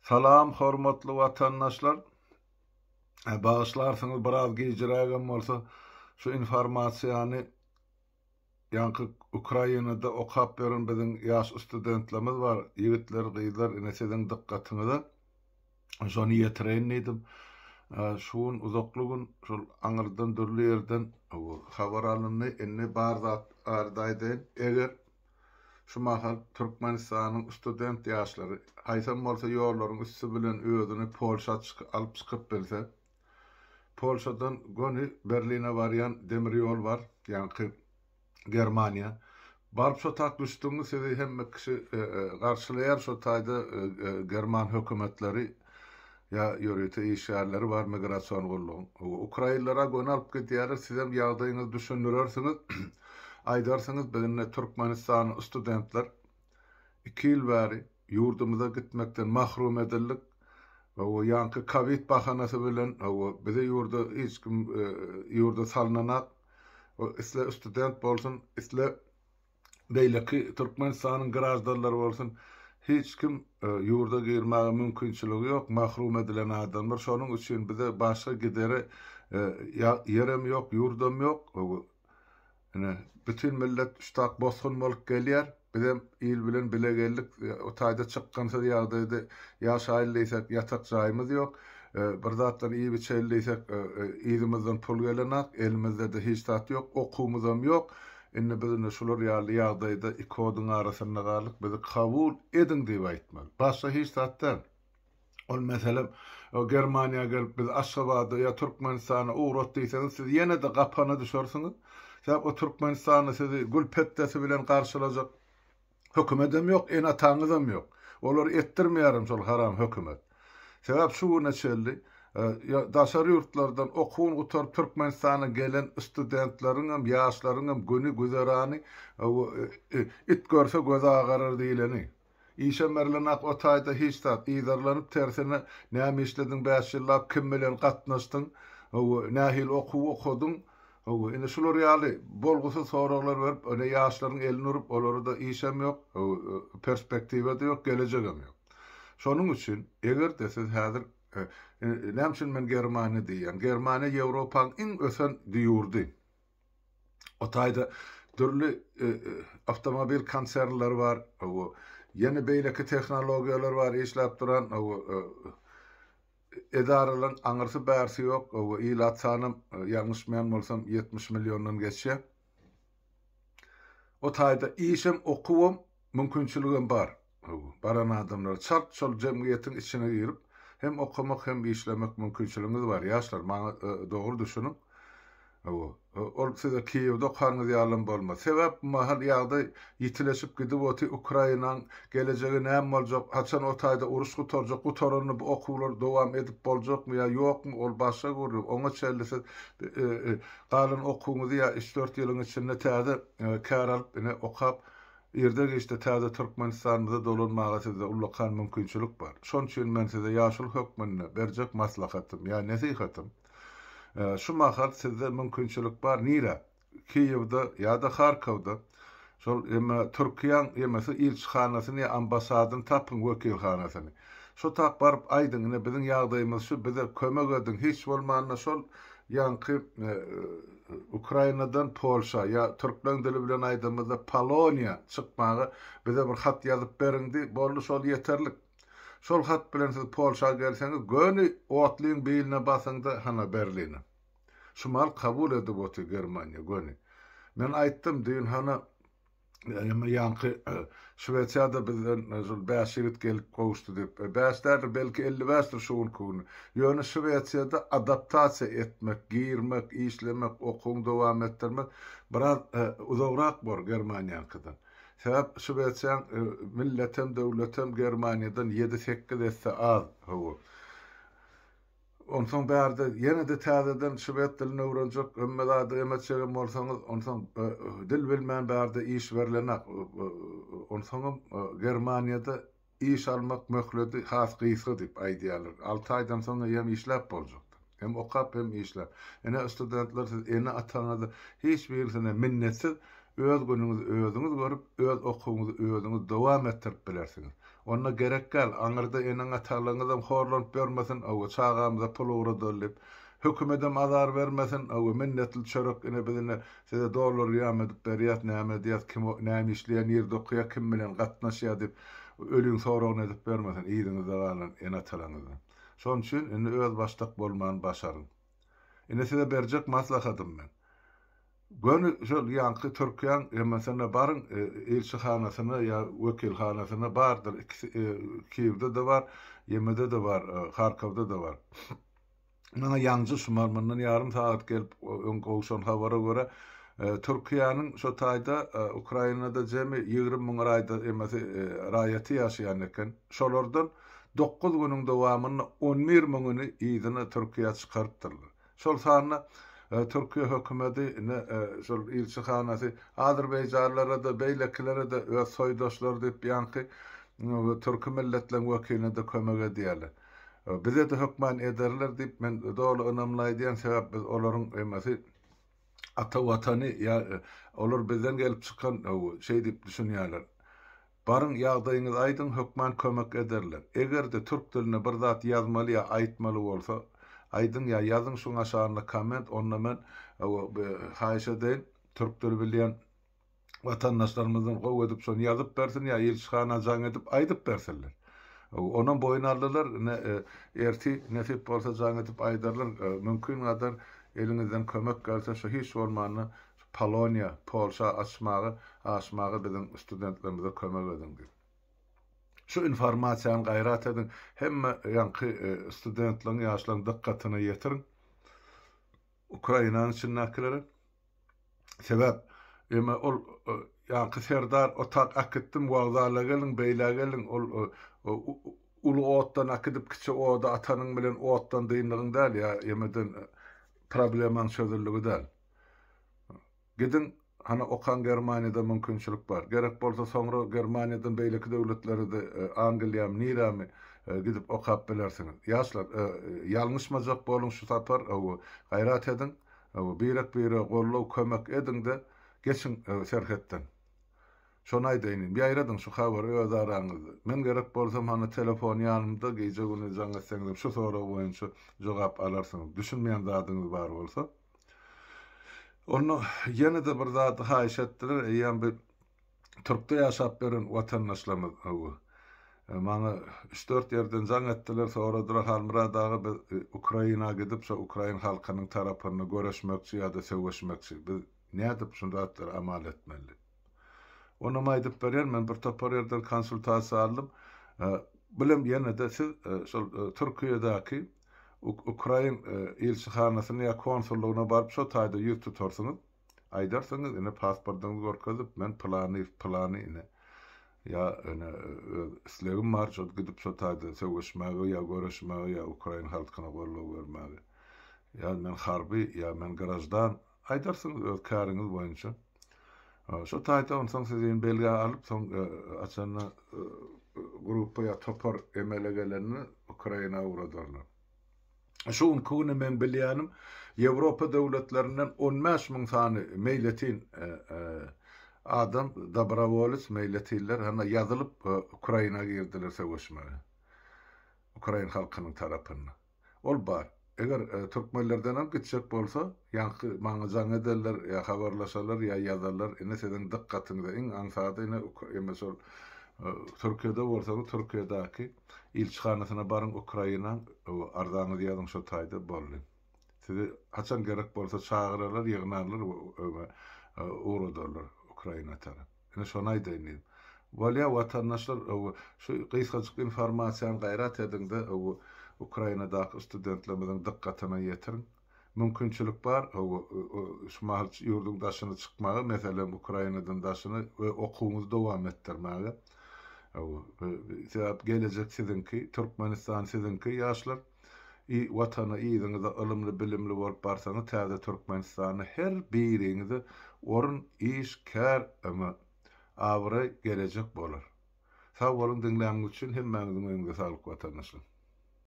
Salam hormatly watandaşlar. Bagyşlarsyňyz biraz gijirägem bolsa şu informasiýany ýaňky Ukrainada okap ýören biziň ýaş studentlerimiz bar, ýigitler, gyzlar ine siziň dykgatyňyza şony ýetireýin diýdim. Şu gün uzakly gün şol aňyrdan dürli ýerden habar alyndy. Indi bar zat barada aýdaýyn. Eger Şu mahal Türkmenistanyň student ýaşlary haýsam bolsa ýollaryň üsti bilen özüni Polşa alyp çykyp bilse, Polşadan göni Berline barýan demir ýol bar, ýaňky Germaniýa. Baryp şo tak düşdüňmi sizi hemme kişi garşylaýar şo taýda german hökümetleri Ýa ýörite işgärleri bar migrasion gullugyň. Ukrainlara göni alyp gidýärler, sizem ýagdaýyňyzy düşündirersiňiz. Aýdarsyňyz biz indi Türkmenistanly studentler iki ýyl bäri ýurdumyza gitmekden mahrum edildik. Hawa ýaňky kowid bahanasy bilen hawa bizi ýurda hiç kim ýurda salynanak. Isle student bolsun, isle beýleki Türkmenistanyň graždanlary bolsun, hiç kim ýurda girmäge mümkinçiligi ýok, mahrum edilen adamlar. Şonuň üçin bize başga gidere ýerem ýok, ýurdam ýok. Ine, bütin millet ştak bosgun bolup gelýär. Bizem il bilen bile geldik. O taýda çykgynsyz ýagdaýda ýaşaýyl diýsek, ýatak jaýymyz ýok. Bir zatlar iýip-içeýli diýsek, yzymyzdan pul gelenak, elimizde-de hiç zat ýok, okuwymyzam ýok. Indi biz indi şular ýaly ýagdaýda iki oduň arasynda galdyk, bizi kabul ediň diýip aýtmaly. Başga hiç zat däl. Ol meselem, Germaniýa gelip bizi Aşgabada ýa Türkmenistana ugrat diýseňiz, siz ýene-de gapana düşersiňiz. Sebäp o Türkmenistanda sizi gül petdesi bilen garşylajak Hökümedem ýok, ene-ataňyzam ýok. Olary etdirmeýärem şol haram hökümet. Sebäp şu güne çenli daşary ýurtlardan okuwyny gutaryp Türkmenistana gelen studentleriňem, ýaşlaryňam güni, güzerany it görse gözi agarar diýleni. Işem berlenak o taýda hiç zat. Yzarlanyp tersine näme işlediň bäş ýyllap, kim bilen gatnaşdyň, nähili okuw okadyň, Hawa, ine şular ýaly bolgusyz soraglar berip, ine ýaşlaryň elini urup, olara-da işem ýok, perspektiwa-da ýok, gelejegem ýok. Şonuň üçin, eger-de siz häzir, näme üçin men Germaniýa diýýän? Germaniýa Ýewropaň iň ösen ýurdy. O taýda dürli awtomobil konsernleri bar, hawa, ýene beýleki tehnologiýalar bar işläp duran, hawa, Edaralaryň aňyrsy bärsi ýok, hawa, ilat sanam, ýalňyşmaýan bolsam, 70 milliondan geçýär. O taýda işem, okuwam, mümkinçiligem bar. Hawa, baran adamlara çalt şol jemgyýetiň içine girip, hem okamak, hem işlemek mümkinçiligiňiz bar. Ýaşlar, maňa dogry düşüniň. Hawa, ol size Kiýewde okanyňyz ýalam bolmaz. Sebäp bu mahal ýagdaý ýitileşip gidip oty, Ukrainaň gelejegi näme boljak, haçan o taýda uruş gutarjak, gutaranda bu okuwlar dowam edip boljakmy ýa ýokmy ol başga gürrüň, oňa çenli siz galan okuwyňyzy ýa üç-dört ýylyň içinde täze kär alyp ine okap irde-giçde täze Türkmenistanymyza dolanmaga sizde ullakan mümkinçilik bar. Şon üçin men size ýaşuly hökmünde berjek maslahatym ýa nesihatym, Şu mahal sizde mümkinçilik bar nirä? Kiýewde ýa-da Harkowda şol eme Türkiýäň emesi ilçihanasyny ýa ambasadyny tapyň wekilhanasyny. Şo tak baryp aýdyň ine biziň ýagdaýymyz şu bize kömek ediň hiç bolmanda şol ýaňky Ukrainadan Polşa ýa türkleň dili bilen aýdamyzda Poloniýa çykmaga bize bir hat ýazyp beriň diý boldy şol ýeterlik. Şol hat bilen siz Polşa gelseňiz, göni otlyň biline basyňda hana Berline. Şu mal kabul edip otyr Germaniýa göni. Men aýtdym düýn hana eme ýaňky Şwesiýada bizden şol bäş ýigit gelip gowuşdy diýip. Bäş däldir belki 50 bäşdir şu günki güni. Ýöne Şwesiýada adaptasiýa etmek, girmek, işlemek, okuwyňy dowam etdirmek biraz uzagrak bor Germaniýaňkydan. Sebäp Şwesiýaň milletem döwletem Germaniýadan ýedi-sekiz esse az hawa. Onsoň bärde ýene-de täzeden şwed dilini öwrenjek hemme zady em etjegem bolsaňyz onsoň dil bilmän bärde iş berlenak. Onsoňam Germaniýada Iş almak möhledi has gysga diýip aýdýarlar. Alty aýdan soň eýýäm işläp boljakdy. Hem okap hem işläp. Ine studentler siz ene-ataňyza hiç birisine minnetsiz öz günüňizi özüňiz görüp, öz okuwyňyzy özüňiz dowam etdirip bilersiňiz. Onda gerek däl, aňyrda eneň-atalaňyzam horlanyp ýörmesin, hawa, çagamyza pul ugradaly diýip. Hökümedem azar bermesin, hawa, minnetli çörek, ine biz ine size dollar ýam edip berýäs, näme edýäs, kim näme işleýär, nirde okaýar, kim bilen gatnaşýar diýip, öliň soragyny edip bermesin yzyňyzda galan ene-atalaňyzdan. Şonuň üçin indi özbaşdak bolmany başaryň. Ine size berjek maslahatym men. Göni şol ýaňky Türkiýäň hemmesine baryň ilçihanasyna ýa wekilhanasyna bardyr ikisi Kiýewde-de bar, ýemede-de bar, Harkowda-da bar. Maňa ýaňja şu mundan ýarym sagat gelip öň gowşan habara görä Türkiýäniň şo taýda Ukrainada jemi 20 müň raýda emesi raýaty ýaşaýan eken. Şolardan 9 günüň dowamynda 11 müňüni yzyna Türkiýä çykarypdyrlar. Şol sanda Türkiýe hökümeti ine şol ilçihanasy azerbaýjanlara-da beýlekilere-de öz soýdaşlary diýip ýaňky türki milletleň wekiline-de kömek edýärler. Bize-de hökman ederler diýip men doly ynamly aýdýan sebäp biz olaryň emesi ata watany ýa olar bizden gelip çykan şeý diýip düşünýärler. Baryň ýagdaýyňyzy aýdyň hökman kömek ederler. Egerde türk dilinde bir zat ýazmaly ýa aýtmaly bolsa aýdyň ýa ýazyň şuň aşagynda komment onda men haýyş edeýin türk dili bilýän watandaşlarymyzdan gowy edip şony ýazyp bersin ýa ilçihana jaň edip aýdyp bersinler. Onam boýun aldylar ine ertir nesip bolsa jaň edip aýdarlar mümkin gadar eliňizden kömek gelse şu hiç bolmanda Poloniýa, Polşa açmaga, aşmaga biziň studentlerimize kömek ediň diýip. Şu informasiýany gaýrat ediň, hemme ýaňky studentleriň, ýaşlaryň dykgatyna ýetiriň. Ukrainanyň içindäkilere. Sebäp, eme ol ýaňky serdar otak äkitdim, wokzala geliň, beýlä geliň, ol uly otdan äkidip kiçi oda atanyň bilen otdan dyndygyň däl ýa emeden problemaň çözüldigi däl. Gidiň, hany okaň Germaniýada mümkinçilik bar. Gerek bolsa soňra Germaniýadan beýleki döwletlere-de Angliýamy, nirämi gidip okap bilersiňiz. Ýaşlar, ýalňyşmajak boluň şu sapar, gaýrat ediň, birek-birege goldaw, kömek ediň-de, geçiň serhetden. Şony aýdaýyn, ýaýradyň şu habary öz araňyzda. Men gerek bolsam hany telefon ýanymda, gije-gündiz jaň etseňizem şu sorag boýunça jogap alarsyňyz. Düşünmeýän zadyňyz bar bolsa. Onda ýene-de bir zady haýyş etdiler, eýýäm bir Türkde ýaşap ýören watandaşlarymyz hawa. Maňa üç-dört ýerden jaň etdiler, soradylar, Halmyrat aga biz Ukraina gidip, şo ukrain halkynyň tarapynda göreşmekçi ýa-da söweşmekçi. Biz nädip şu zatlary amal etmeli? Onam aýdyp berýän, men bir topar ýerden konsultasiýa aldym. Bilem ýene-de siz şol Türkiýedäki Ukrain ilçihanasyna ýa konsullygyna baryp şo taýda ýüz tutarsyňyz. Aýdarsyňyz ine pasportyňyzy görkezip men pylany pylany ine ýa ine öz islegim bar şo gidip şo taýda söweşmäge ýa göreşmäge ýa ukrain halkyna goldaw bermäge. Ýa men harby ýa men graždan aýdarsyňyz öz käriňiz boýunça. Şo taýda onsoň sizi belgä alyp soň haçanda gruppa ýa topar emele gelende Ukraina ugradarlar. Şu günki güne meň bilýänim Ýewropa döwletlerinden 15 müň sany meýletin adam dobrowolec meýletinler hana ýazylyp Ukraina girdiler söweşmäge. Ukrain halkynyň tarapynda. Ol bar. Eger türkmenlerdenem gitjek bolsa, ýaňky maňa jaň ederler, ýa habarlaşarlar, ýa ýazarlar, ine siziň dykgatyňyza iň aňsady ine eme şol Türkiýede bolsaňyz Türkiýedäki ilçihanasyna baryň Ukrainaň arzaňyzy ýazyň şo taýda boldy. Sizi haçan gerek bolsa çagyrarlar, ýygnarlar we ugradarlar Ukraina tarap. Ine şony aýdaýyn diýdim. Bolýa watandaşlar şu gysgajyk informasiýany gaýrat ediňde Ukrainadaky studentlerimiziň dykgatyna ýetiriň. Mümkinçilik bar şu mahal ýurduň daşyna çykmaga meselem Ukrainadan daşyna we okuwyňyzy dowam etdirmäge. Sebäp gelejek siziňki, Türkmenistan siziňki ýaşlar. I Watana yzyňyza ylymly bilimli bolup barsaňyz täze Türkmenistanda her biriňize orun iş kär eme abraý gelejek bolar. Sag boluň diňläniňiz üçin hemmäňiziň öňüňize saglyk watandaşlar.